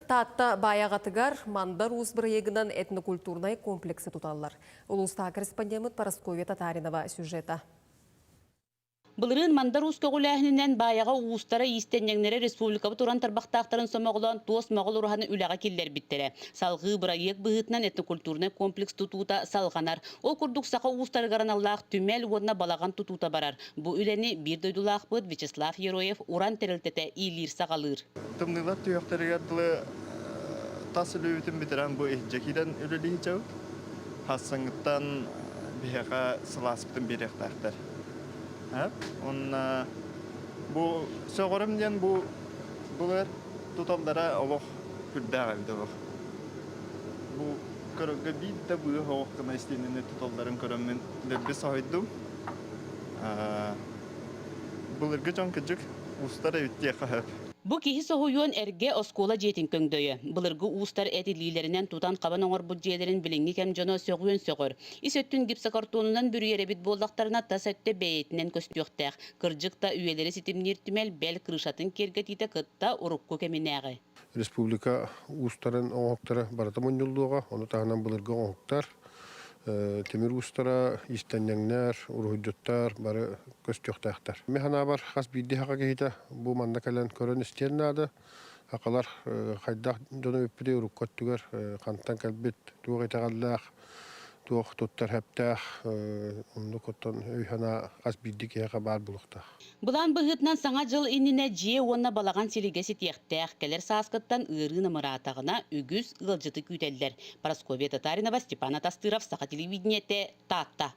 Таатта Баайаҕатыгар Мандар Уус бырайыагынан этнокультурнай комплексы туталлар. Улуустааҕы корреспондеммыт Парасковья Татаринова сюжета. Былырыын Мандар Уус көҕүлээһининэн Баайаҕа уустара, иистэнньэҥнэрэ республикабыт уран тарбахтаахтарын сомоҕолоон туос моҕол ураһаны үлэҕэ киллэрбиттэрэ. Салҕыы бырайыак быһыытынан этнокультурнай комплекс тутуута салҕанар. Ол курдук саха уустарыгар аналлаах түмэл уонна балаҕан тутуута барар. Бу үлэни биир дойдулаахпыт Вячеслав Ероев уран тэрилтэтэ иилиир-саҕалыыр. Тымныылар түһүөхтэригэр дылы тас үлэбитин бүтэрэн бу иһирдьэ киирэн үлэлии сылдьабыт. Хассыҥҥыттан биһиэхэ сылааспытын биэриэхтээхтэр. Уонна бу сөҕөрүм диэн бу былыр туталлара олох үрдээх эбит олох. Бу көрөргө биир да быа оһох гына истиэнэни туталларын көрөммүн дэлби соһуйдум. Былыргы дьон кырдьык уустар эбит диэххэ сөп. Бу киһи соһуйуон эргэ оскуола дьиэтин көҥдөйө. Былыргы уустар эт илиилэринэн тутан-хабан оҥорбут дьиэлэрин билиҥҥи кэм дьоно сөҕүөн сөҕөр. Ис өттүн гипсокартонунан бүрүйэр эбит буоллахтарына, тас өттө бэйэтинэн көстүөхтээх. Кырдьык да, үйэлэри ситимниир түмэл бэл крышатын киэргэтиитэ кытта урукку кэминээҕи. Республика уустарын оҥоһуктара барыта мунньуллуоҕа, ону таһынан былыргы оҥоһуктар, тимир уустара, иистэнньэҥнэр, уруһуйдьуттар бары көстүөхтээхтэр. Мин санаабар, хас биирдии саха киһитэ бу манна кэлэн көрөн истиэн наада. Сахалар хайдах дьону бүппүтүй урукку өттүгэр хантан кэлбит, туох итэҕэллээх, туох туттар сөптөөх, оннук оттон өй-санаа хас биирдии киһиэхэ баар буолуохтаах. Былаан быһыытынан Саҥа дьыл иннинэ дьиэ уонна балаҕан силигэ ситиэхтээх, кэлэр сааскыттан ыарыы намыраатаҕына үгүс ыалдьыты күүтэллэр. Парасковья Татаринова, Степан Атастыров, Саха телевидениетэ, Таатта.